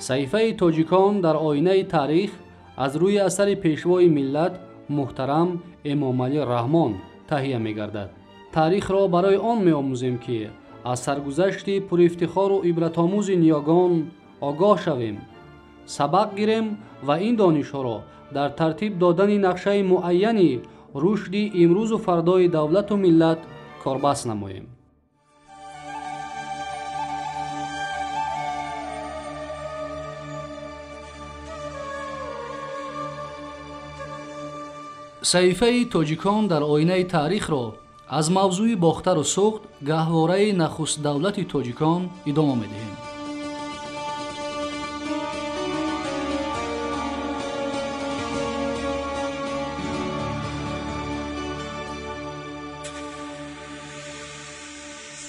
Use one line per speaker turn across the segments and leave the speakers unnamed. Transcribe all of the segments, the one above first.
Саҳифаи тоҷикон дар оинаи таърих аз рӯи асари пешвои миллат муҳтарам Эмомалӣ Раҳмон таҳия мегардад. Таърихро барои он меомӯзем, ки аз саргузашти пурифтихору ибратомӯзи ниёгон огоҳ шавем, сабақ гирем ва ин донишҳоро дар тартиб додани нақшаи муайяни рушди имрӯзу фардои давлату миллат корбаст намоем. Саҳифаи тоҷикон дар оинаи таърихро аз мавзӯи Бохтару Суғд, гаҳвораи нахустдавлати тоҷикон идома медиҳем.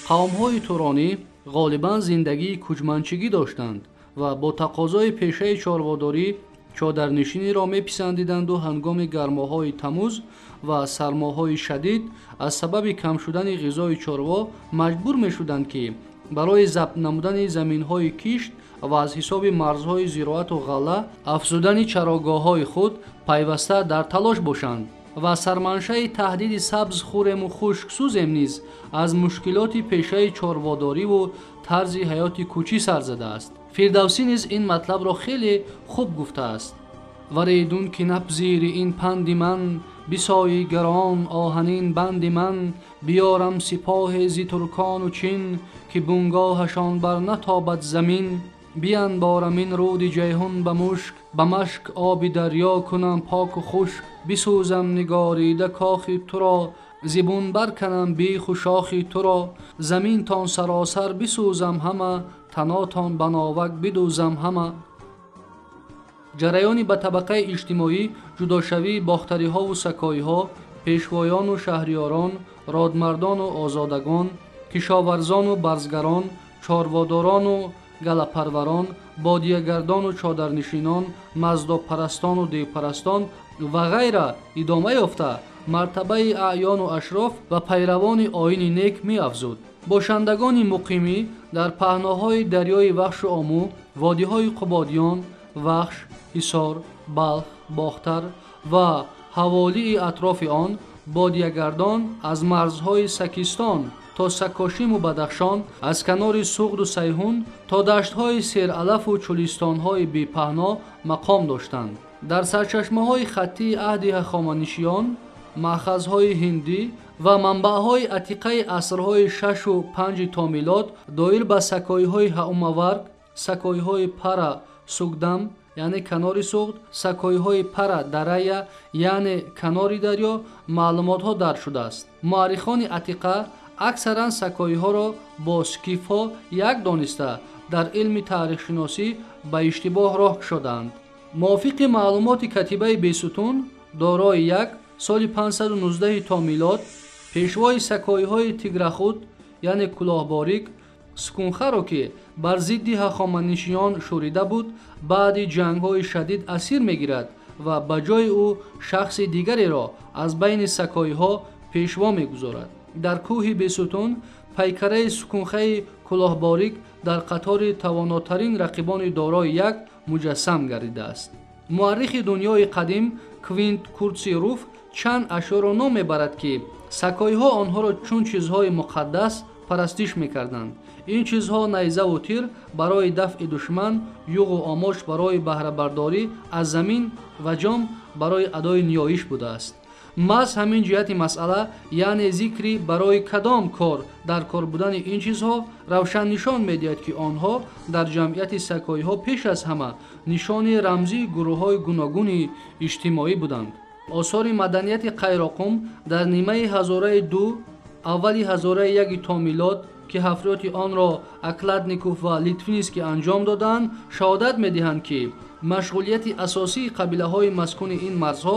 Қавмҳои туронӣ ғолибан зиндагии кӯчманчигӣ доштанд ва бо тақозои пешаи чорводорӣ чодарнишиниро меписандиданду ҳангоми гармоҳои тамӯз ва сармоҳои шадид аз сабаби кам шудани ғизои чорво маҷбур мешуданд, ки барои забт намудани заминҳои кишт ва аз ҳисоби марзҳои зироату ғалла афзудани чарогоҳҳои худ пайваста дар талош бошанд ва сарманшаи таҳдиди сабз хӯрему хушк сӯзем низ аз мушкилоти пешаи чорводориву тарзи ҳаёти кӯчӣ сар задааст. Фирдавсӣ низ ин матлабро хеле хуб гуфтааст. Варедун ки напзири ин панди ман, бисои гарон оҳанин банди ман, биёрам сипоҳе зи туркону чин, ки бунгоҳашон бар натобад замин, бианборам ин руди ҷайҳун ба мушк, ба машк оби дарё кунам поку хушк, бисӯзам нигорида кохи туро, зибун барканам биху шохи туро, заминтон саросар бисӯзам ҳама, танотон ба новак бидӯзам ҳама. Ҷараёни ба табақаи иҷтимоӣ ҷудошавии бохтариҳову сакоиҳо, пешвоёну шаҳриёрон, родмардону озодагон, кишоварзону барзгарон, чорводорону галапарварон, бодиягардону чодарнишинон, маздопарастону девпарастон ва ғайра идома ёфта, мартабаи аъёну ашроф ва пайравони оини нек меафзуд. Бошандагони муқимӣ дар паҳноҳои дарёи Вахшу Омӯ, водиҳои Қубодиён, Вахш, Ҳисор, Балх, Бохтар ва ҳаволии атрофи он бодиягардон аз марзҳои Сакистон то Сакошиму Бадахшон, аз канори Суғду Сайҳун то даштҳои сералафу чӯлистонҳои бепаҳно мақом доштанд. Дар сарчашмаҳои хаттии аҳди ҳахоманишиён, маъхазҳои ҳиндӣ ва манбаъҳои атиқаи асрҳои 6-5 то милод доир ба сакоиҳои ҳаумаварг, сакоиҳои пара Сугдам, яъне канори Суғд, сакоиҳои пара Дарая, яъне канори дарё маълумотҳо дарҷ шудааст. Муаррихони атиқа аксаран сакоиҳоро бо скифҳо як дониста дар илми таърихшиносӣ ба иштибоҳ роҳ кушодаанд. Мувофиқи маълумоти катибаи Бесутун дорои як соли 519 то милод пешвои сакоиҳои Тиграхуд, яъне кулоҳборик, Сукунхаро, ки бар зидди ҳахоманишиён шӯрида буд, баъди ҷангҳои шадид асир мегирад ва ба ҷои ӯ шахси дигареро аз байни сакоиҳо пешво мегузорад. Дар кӯҳи Бесутун пайкараи Сукунхаи кулоҳборик дар қатори тавонотарин рақибони дорои як муҷассам гардидааст. Муаррихи дунёи қадим Квинт Куртси Руф чанд ашёро ном мебарад, ки сакоиҳо онҳоро чун чизҳои муқаддас парастиш мекарданд. Ин чизҳо найзаву тир барои дафъи душман, юғу омош барои баҳрабардорӣ аз замин ва ҷом барои адои ниёиш будааст. Маҳз ҳамин ҷиҳати масъала, яъне зикри барои кадом кор дар кор будани ин чизҳо равшан нишон медиҳад, ки онҳо дар ҷамъияти сакоиҳо пеш аз ҳама нишони рамзии гурӯҳҳои гуногуни иҷтимоӣ буданд. Осори маданияти Қайроқум дар нимаи ҳазораи 2 аввали ҳазораи 1 то милод, ки ҳафриёти онро Окладников ва Литвинский анҷом доданд, шаҳодат медиҳанд, ки машғулияти асосии қабилаҳои маскуни ин марзҳо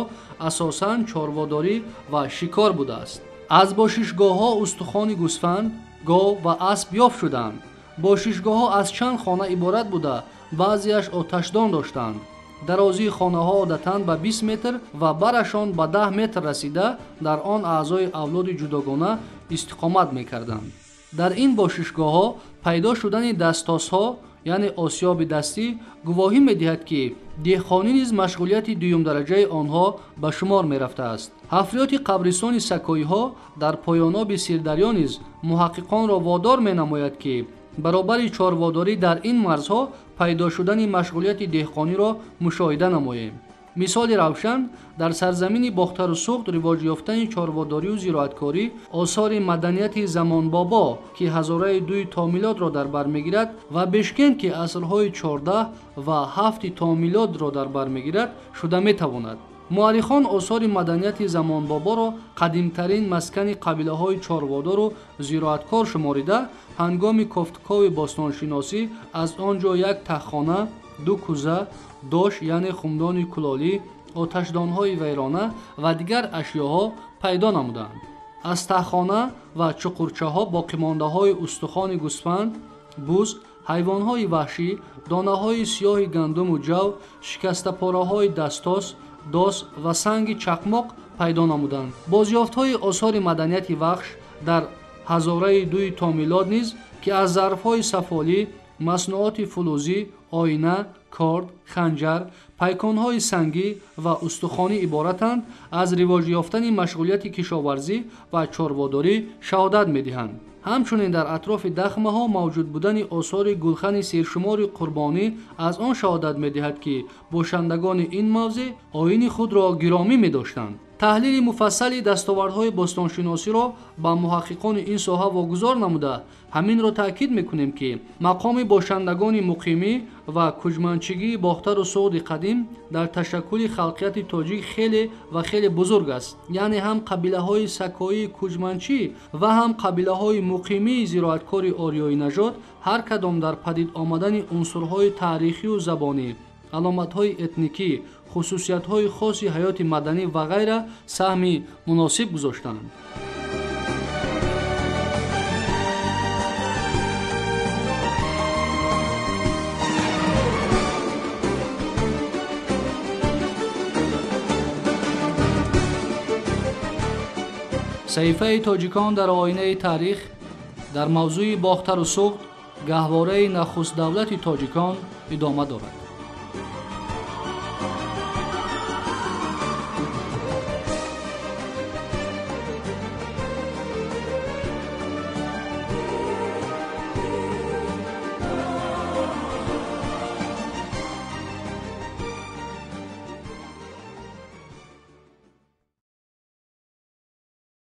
асосан чорводорӣ ва шикор будааст. Аз бошишгоҳҳо устухони гӯсфанд, гов ва асп ёфт шуданд. Бошишгоҳҳо аз чанд хона иборат буда, баъзеаш оташдон доштанд. Дарозии хонаҳо одатан ба 20 метр ва барашон ба 10 метр расида, дар он аъзои авлоди ҷудогона истиқомат мекарданд. Дар ин бошишгоҳҳо пайдо шудани дастосҳо яъне осиёби дастӣ, гувоҳӣ медиҳад, ки деҳқонӣ низ машғулияти дуюмдараҷаи онҳо ба шумор мерафтааст. Ҳафриёти қабристони сакоиҳо дар поёноби Сирдарё низ муҳаққиқонро водор менамояд, ки баробари чорводорӣ дар ин марзҳо пайдо шудани машғулияти деҳқониро мушоҳида намоем. Мисоли равшан дар сарзамини Бохтару Суғд ривоҷ ёфтани чорводорию зироаткорӣ осори маданияти Замонбобо, ки ҳазораи 2 то милодро дар бар мегирад, ва Бешкент, ки асрҳои 14 ва 7 то милодро дар бар мегирад, шуда метавонад. Муаррихон осори маданияти Замонбоборо қадимтарин маскани қабилаҳои чорводору зироаткор шуморида, ҳангоми кофтукови бостоншиносӣ аз он ҷо як таххона, 2 куза, дош яъне хумдони кулолӣ, оташдонҳои вайрона ва дигар ашёҳо пайдо намуданд. Аз таххона ва чуқурчаҳо боқимондаҳои устухони гӯсфанд, буз, ҳайвонҳои ваҳшӣ, донаҳои сиёҳи гандуму ҷав, шикастапораҳои дастос, дос ва санги чақмоқ пайдо намуданд. Бозёфтҳои осори маданияти Вахш дар ҳазораи 2 то милод низ, ки аз зарфҳои сафолӣ, маснуоти фулӯзӣ, оина, корд, ханҷар, пайконҳои сангӣ ва устухонӣ иборатанд, аз ривоҷ ёфтани машғулияти кишоварзӣ ва чорводорӣ шаҳодат медиҳанд. Ҳамчунин дар атрофи дахмаҳо мавҷуд будани осори гулхани сершумори қурбонӣ аз он шаҳодат медиҳад, ки бошандагони ин мавзеъ оини худро гиромӣ медоштанд. Таҳлили муфассали дастовардҳои бостоншиносиро ба муҳаққиқони ин соҳа вогузор намуда, ҳаминро таъкид мекунем, ки мақоми бошандагони муқимӣ ва куҷманчигии Бохтару Суғди қадим дар ташаккули халқияти тоҷик хеле ва хеле бузург аст. Яъне ҳам қабилаҳои сакоии куҷманчӣ ва ҳам қабилаҳои муқимии зироаткори ориёинажод ҳар кадом дар падид омадани унсурҳои таърихию забонӣ, аломатҳои этникӣ, хусусиятҳои хоси ҳаёти маданӣ ва ғайра саҳми муносиб гузоштанд. Саҳифаи тоҷикон дар оинаи таърих дар мавзӯи Бохтару Суғд, гаҳвораи нахустдавлати тоҷикон идома дорад.